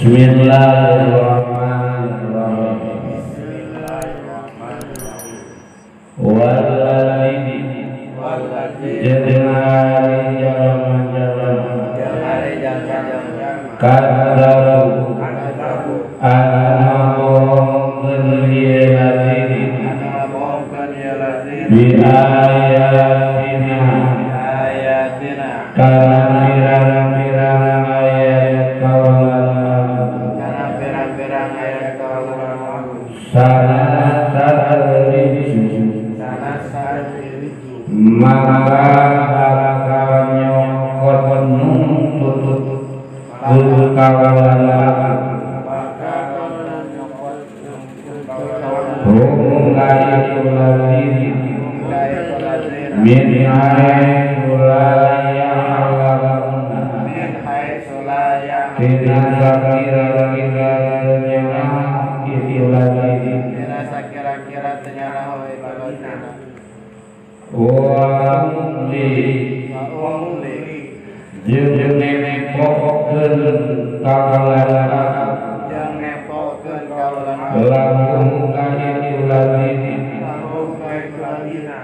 Bismillahirrahmanirrahim. Walladzi jeung jalma-jalma kadzabu anu ngabohongkeun ieu ladzi bi ayatina kana pirang-pirang ayat kaula sanastadriju maka bakal nyokot nuntut kaula hum ka itu ladzi min haitsu la ya'lamuna tina sakira-kira teu itu ladzi wa umli jeung nepokeun kaula lahum ka itu ladzi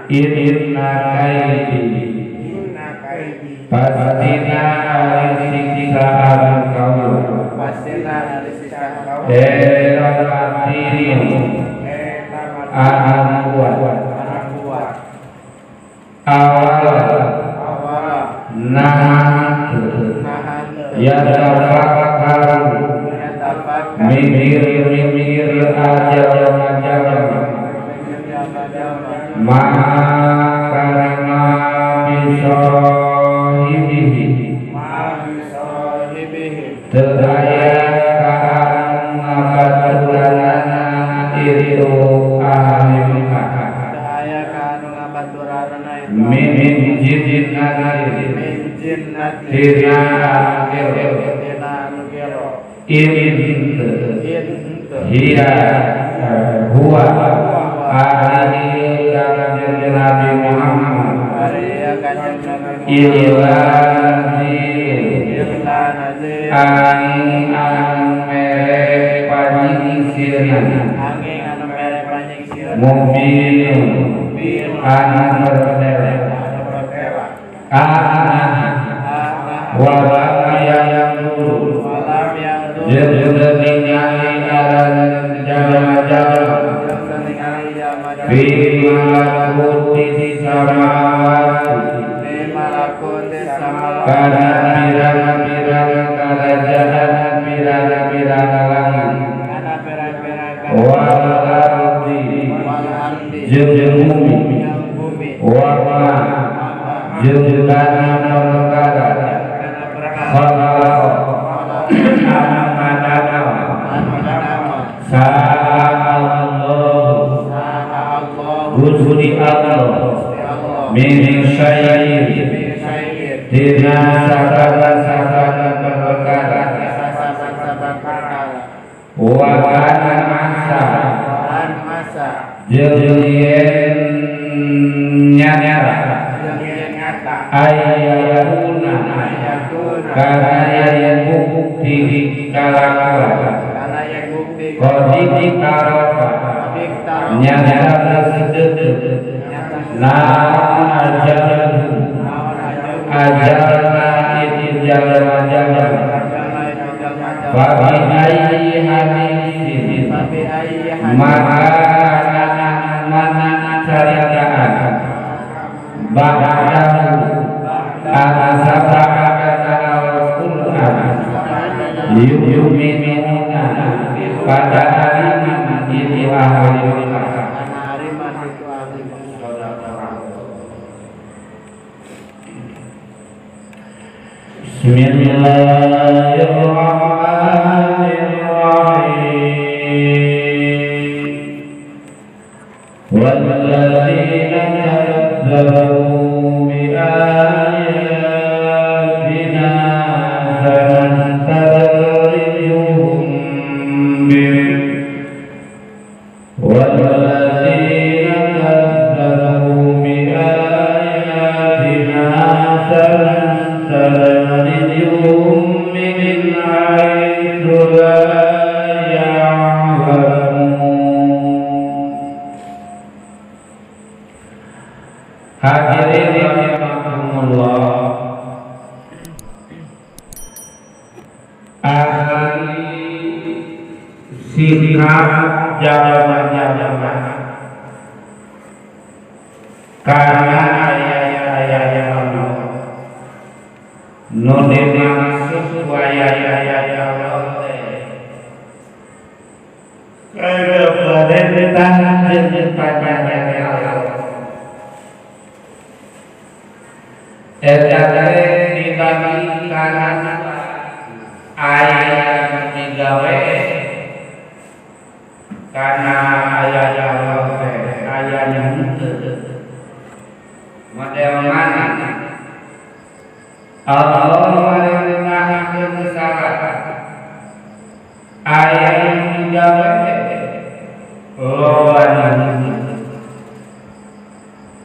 inna kaidi pastina ari siksaan kaula eta matin anu kuat awal nahan yatafakkaru mikir-mikir aja-aja ma karena bisahibihi teu aya ka anu ngabaturanana itu ahli Mekah min jinnati tina anu gelo in hiya huwa ari kanjeng Nabi Muhammad illa nazir angin anu mere panyingsirna mubin anu pertela walam yang dulu jeung ningali aran jalma-jalma fi malakuti samawati kana pirang-pirang karajaan pirang-pirang langit wal ardi jeung bumi wa ma jeung kana perkara khalaqa anu ngadamel saha Allah Gusti Allah min syai'in tina saban-saban perkara wa kana masa jeung yen nyata ayatuna kana yen bukti kalakuan qad taraka nyata geus naon ajalna ajalna itu jalma-jalma fa bi ayyi hadisin maka mana caritaan ba'dahu ana sabaqana al-Qur'an yu'minuna pada ariman itu ahli Mekah. Bismillahirrahmanirrahim. Walladzina kadzdzabu biayatina sanastadrijuhum walladzina kadzdzabu biayatina sanastadrijuhum min haitsu la Hadirin rahimakumullah. Ahli sikap jawaban-jawaban karena ayat-ayat Allah nu dimaksud ayat-ayat Allah teh kana perintah jeung panyanyi Allah eta teh dibagi kana ayat digawe karena ayat Allah teh ayat henteu model mana Allah merintahkeun salat ayat digawe loba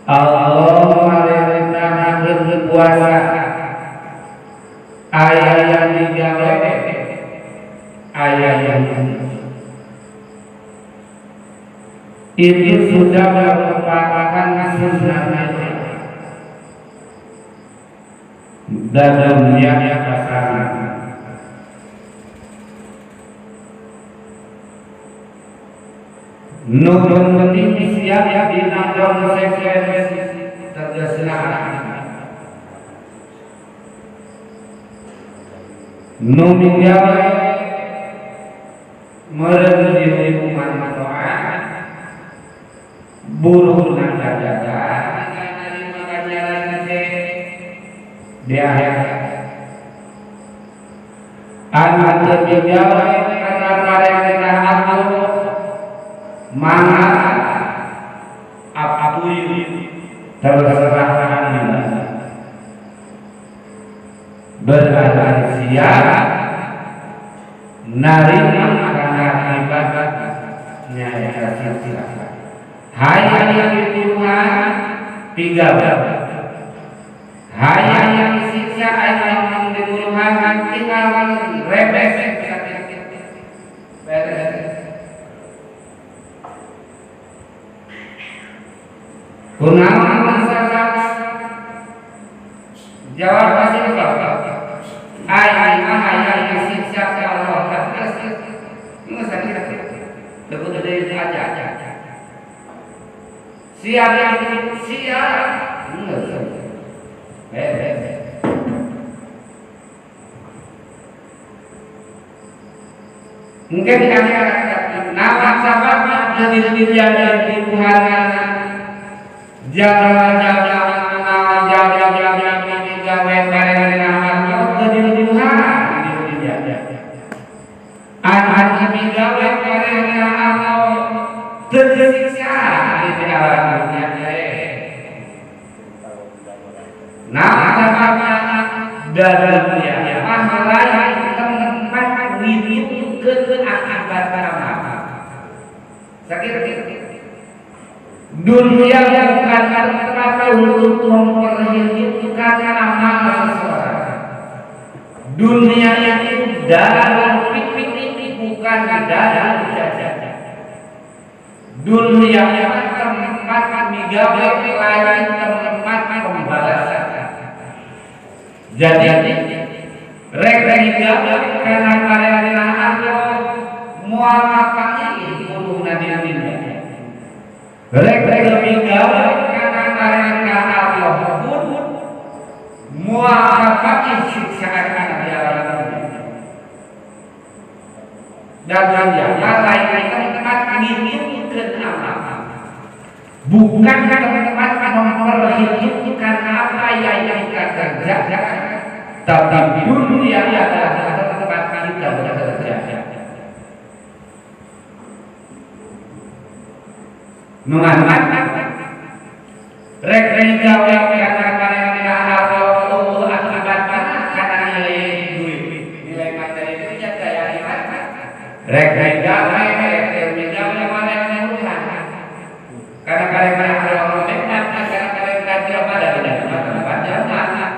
Allah merintahkeun puasa ayat digawe ayat itu sudah merupakan sunnah dan dunia pasangan. Nu penting siap dina konsekuensi tegasna nu migawe meureun dihukuman manfaat buruh nang jaga di akhirat anu teu migawe kana parentah Allah maka up to you, terserah Anda. Berarti siap narima karena akibatnya eta siksa. Hayang dituhan tiga hayang yang disiksa hayang dituhan tinggal rebes beres. Kunaon masalah? Jawab pasti apa? Ai hayang disiksa Allah. Enggak sakit. Begitu dari aja. Siap siap. Enggak. Beres. Mungkin nama sababna jadi Tuhan jalan-jalan jalan-jalan gawe karena jadi Tuhan anu migawe karena Allah tersiksa di dalam dunia. Nah, sababna dari dunia mah lain tempat ngitungkeun akibat amal. Sakit. Dunia bukan tempat untuk memperhitungkan amal seseorang. Dunia itu dalam pikir bukan dalam jajan. Dunia itu tempat migawe lain tempat pembalasan. Jadi rek migawe karena karena Allah moal kapanggih buruhna dina dunia. Rek migawe karena karena Allah pun moal kapanggih siksaan di alam dunia. Dan dunia lain tempat ngitungkeun amal. Bukan tempat memperhitungkan apa yang kita kerjakan, tapi dunia adalah tempat kita bekerja. Nungan rek gawe karena karena Allah akibat karena nilai duit nilai materi itu kayak gimana rek gawe rek gawe mana Tuhan karena karena Allah karena karena jelema dari tempat jelema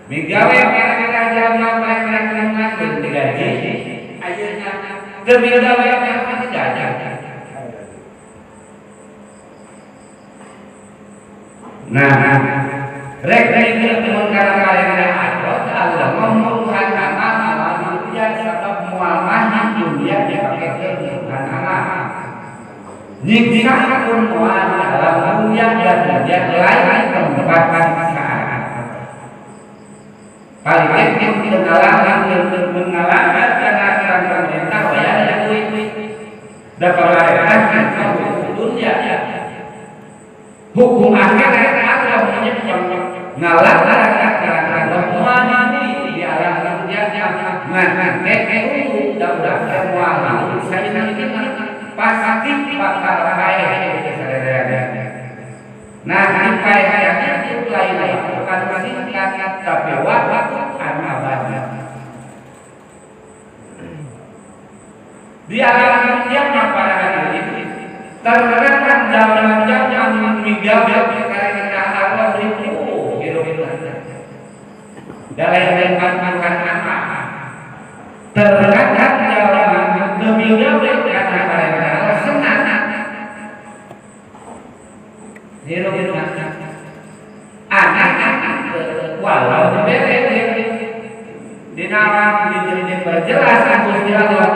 migawe karena jelema karena digaji ayeuna teu migawe karena digaji. Nah, rek rek mun kana parentah Allah ngomongkan amal amal dunia sabab moal mah dunia dipake bukan amal. Nyiksa pun moal dalam dunia dan dunia lain tempat siksaan. Paling pengalaman karena pemerintah wayah duit dan pemerintah hukum dunia hukum akhirat Allah menyebut ngalah karena moal di alam dunia ngan teh udah moal saya pasti bakal paeh. Nah, di paehnya itu lain bukan singkat tapi waktu abadi. Di alam dunia para hadirin terkadang zaman-zaman migawe karena Allah itu hirup dalam bukan apa. Terkadang zaman migawe karena Allah senang. Hirup anak walau dibere dinawan diperjelas Gusti Allah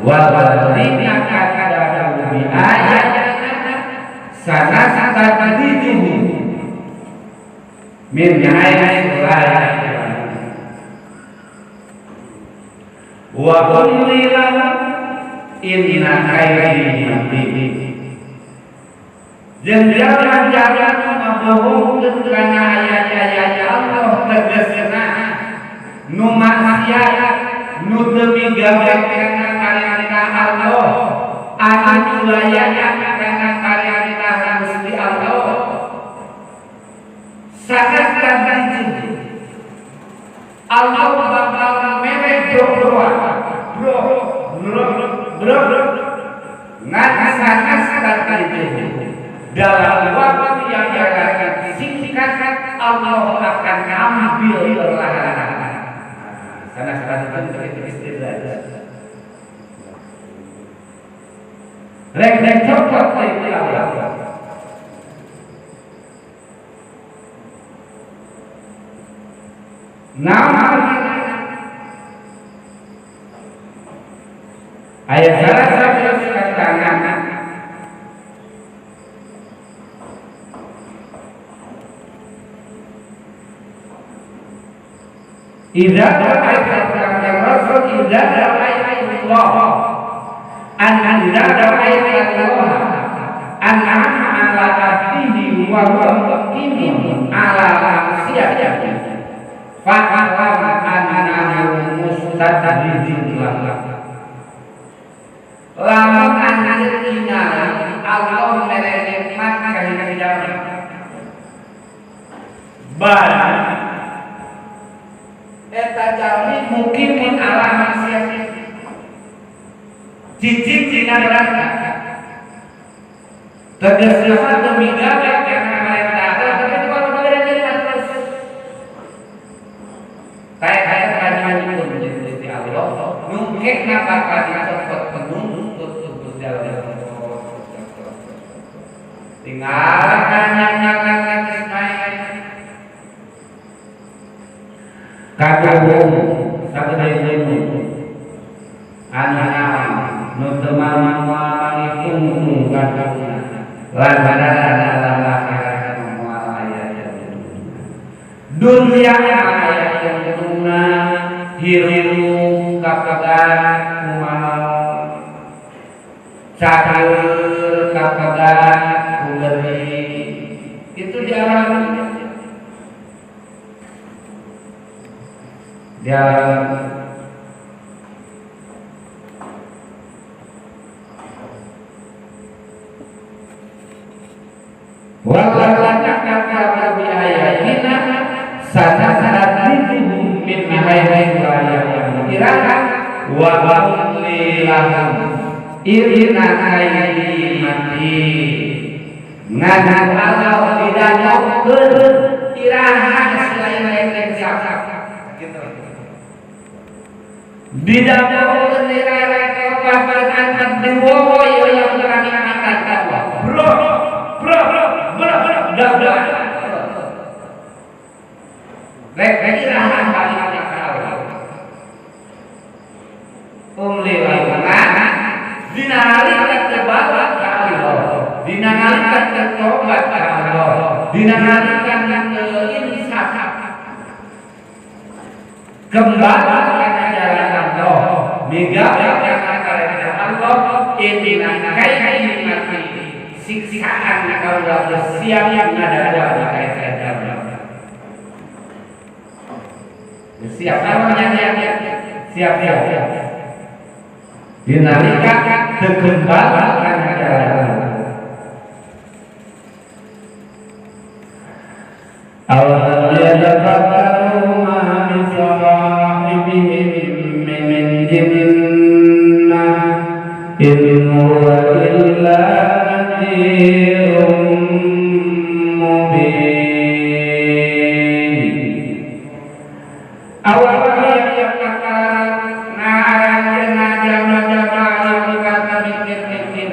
walladzina kadzabu bi ayatina sanastadrijuhum min haitsu la ya'lamun wa umli lahum inna kaidi matin. Jeung jalan-jalan ngabohongkeun kana ayat-ayat Allah tegasna nu maksiat nu teu migawe kana parentah Allah anu layak kana parentah Gusti Allah sangat tadrij Allah bakal mere doa bro bro bro ngan sangat tadrij dalam waktu yang relatif singkat Allah akan ambil perlahan-lahan. Sana sana itu istilah. Rek copot itu Allah. Nama ayat salah satu tangan. Idza ra'aita rasul idza ra'aita Allah an idza ra'aita Allah an ala abdihi wa huwa muqimun ala maksiatihi fa'lam annahu mustadrijun lahu. Lamun anjeun ningali Allah mere nikmat ka hiji jalma bal eta jalmi mukimun ala maksiat cicing dina neraka tegasna teu migawe kana parentah tapi kalau bere nikmat terus kaya kanyuwun jeung Gusti Allah nungkekna bakal dicopot penuntut Gusti Allah tinggal kanyangan Ismail kaduhung sagede anu naon nu teu mamang tungtung kaduna lantaran alam akhirat moal aya dunya aya tungtungna hirup kapegat kumaha catur kapegat ku geuning itu di alam dia inna kaidi mati ngan Allah tidak nyokeun iraha selain lain sak gitu. Tidak nyokeun iraha kapan diwowo yang kami angkat Allah. Bro bro bro bro bro. Rek iraha balik ka Allah. Ungli lamungan dina nalika teu balik ka Allah, dina nalika teu tobat ka Allah, dina nalika teu insaf kembali kana jalan Allah, migawe kana karena Allah, inna kaini mati siksaan kaula siap ngadadawa kaya Allah. Siap namanya siap siap. Dinamika kembali kana jalan Allah. Awalam yatafakkaru ma bi sahibihim min jinnah in huwa illa nadhirun mubin. Awalam yatafakkaru na jama-jama mikir-mikir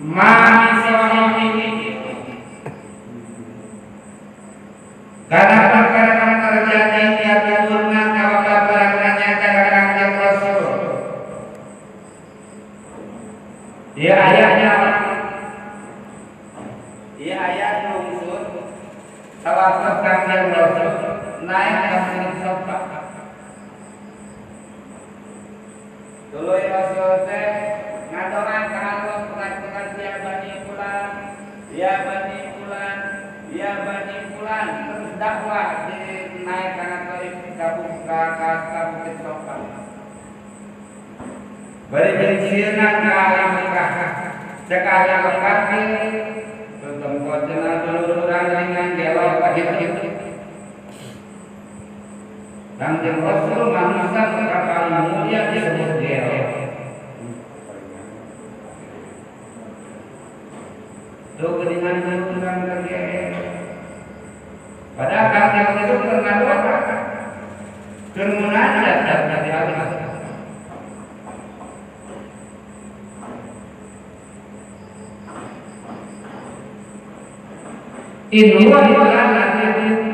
ma bi sahibihim karena perkara terjadi katurunan kawan barangnya Kanjeng Rasul. Ya ayatnya, ya ayat lungsur sawaktu Kanjeng Rasul naik ke Bukit Sofa. Tuluy Rasul teh ngadoa ka Allah pengajukan ya bani fulan, ya bani fulan, ya bani fulan, terus dakwah di naik kana ka Bukit Sofa. Bari jeung ka ahli Mekah. Cek ahli Mekah teu cenah dulur urang dengan gelo kitu. Kanjeng Rasul manusia paling mulia disebut gelo. Tuh geuningan urang teh. Padahal Kanjeng Rasul pernah doa keur munajat dari Allah. In huwa illa nadhirun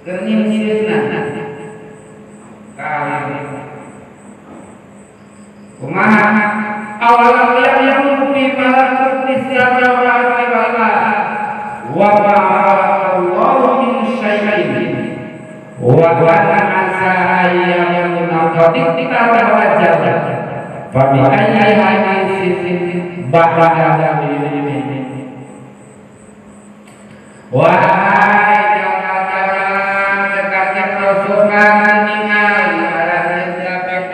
keur nyingsireunna ka ahli. Kumaha awalam ya'lamu fi malakutis samawati wal ardh wa ma khalaqallahu min syai'in wa kana asa ayyamuna qad iqtaraba ajaluhum fa bi ayyi haditsin ba'dahu yu'minun. Wahai jamaah cek Rasul ningali aranjeun kabeh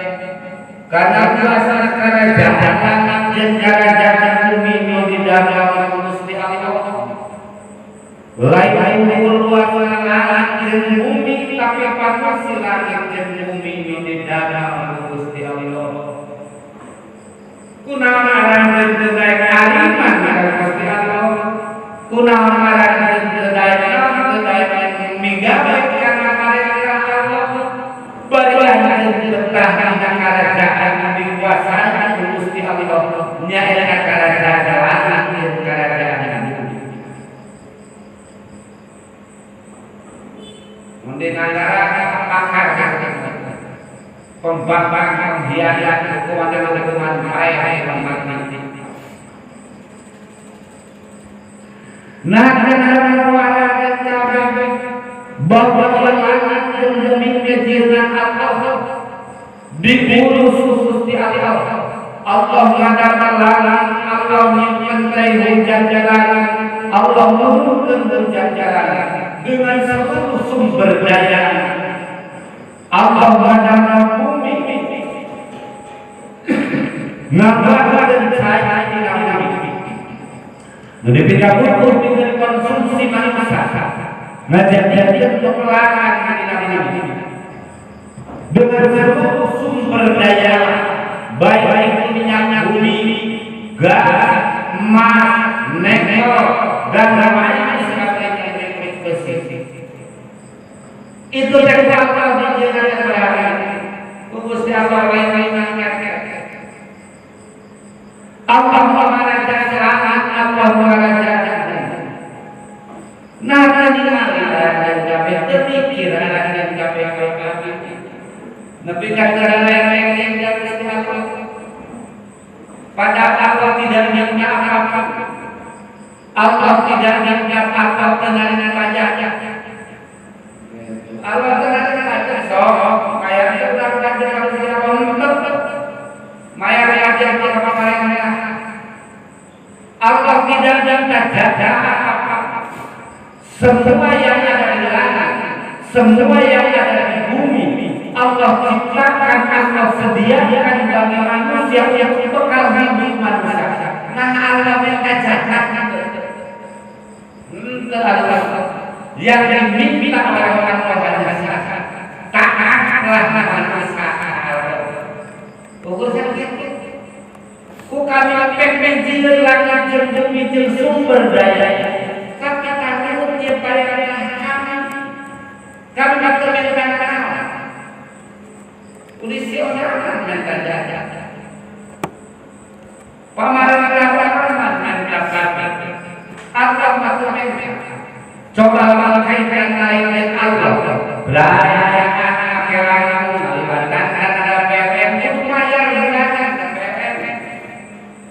kana kuasa kerajaan langit jeung kerajaan bumi nu didamel Gusti Allah. Lain luas langit jeung bumi tapi pasti langit jeung bumi nu didamel Gusti Allah. Kunaon aranjeun teu daek ariman ka Gusti Allah? Kunaon aranjeun teu daek naon teu daek migawe kana karya Allah? Bari anjeun betah dina karajaan nu dikuasai ku Gusti Allah, nyaeta karajaan langit jeung karajaan bumi. Mun dinangara pakar pembangkang pengkhianat hukuman-hukuman paeh mati. Nah, bahwa langit jeung bumi kejinan Allah diurus Gusti Allah. Allah ngadamel langit, Allah nyimpen hujan jalan, Allah nurunkeun hujan jalan dengan seluruh sumber daya. Allah ngadamel bumi, ngabakeun cai dina bumi. Nu dipikabutuh dengan konsumsi manusia, ngajadikeun peperangan dina bumi dengan seluruh sumber daya, baik itu minyak bumi, gas, emas, nikel, dan lain sebagainya. Itu yang Allah dijadikan kepada Gusti Allah lain-lain. Allah mengerjakan langit, Allah mengerjakan bumi. Nah, ningali kabeh teu mikir aranjeun kabeh kabeh nepi ka lain-lain yang Gusti Allah. Padahal Allah tidak minta apa-apa. Allah tidak minta apa-apa tenang pajak. Allah tenang pajak sok kayaknya urang kajeun ka Gusti Allah henteu. Mayar pajak ka pamarentah. Allah tidak minta jatah apa-apa. Semua yang ada di langit, semua yang ada di bumi, Allah ciptakan, Allah sediakan bagi manusia yang bekal hidup manusia. Nah Allah minta jatah Allah yang diminta oleh Allah hanya taatlah manusia. Ukur sakit. Ku kami pek jieun langit jeung bumi jeung sumber daya. Tapi tanurut jeung parekan kami. Kami teu minta naon. Polisi orang minta jatah. Pamarentah orang minta jatah. Allah mah teu minta. Coba kaitkan lain dengan Allah. Belanjaan akhirat liwatan ada PLN kudu mayar belanjaan PLN.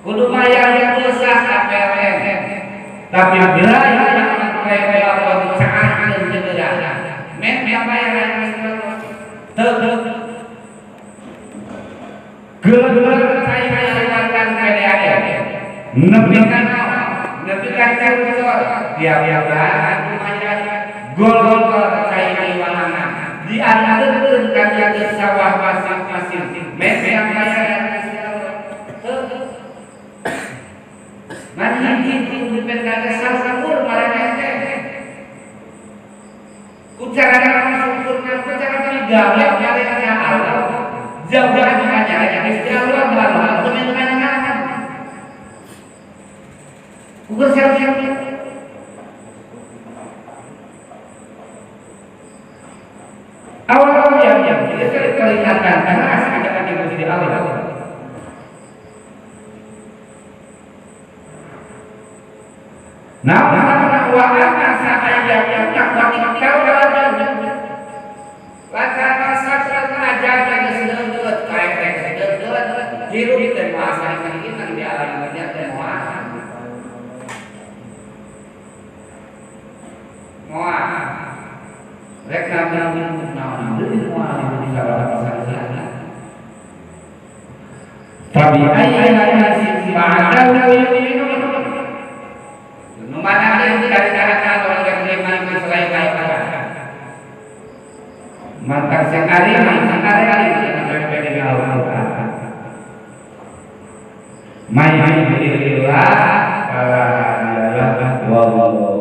Kudu mayar pulsa PLN. Tapi belanjaan PLN Allah dicaahkeun geura. Men bayaran teu geuleuh cai liwatan PDAM. Nepi ka naon? Nepi ka cucur tiap bulan lumayan gol-gol cai liwangan diantarkeun ka dieu sawah masing-masing men bayaran teu man hiji dipen ka syukur maraneh teh ku cara syukurna ku cara migawe maraneh Allah jauhan kanya Gusti Allah Allah teu minta ukur siap-siap. Awal-awal yang kita kelihatan karena asli akan Gusti Allah. Nah, wa anna sa'ayya taqwa lantaran sakit ajar geus leuleut kae teh geus leuleut hirup teh moal saking di alam dunia teh moal moal rek namun naon deui moal di salah. Fabi ayyi haditsin ba'dahu yu'minun. Nu mana deui kata-kata orang beriman selain Allah. Maka sing ari sing ari Allah. May billah fala ilaha wallahu.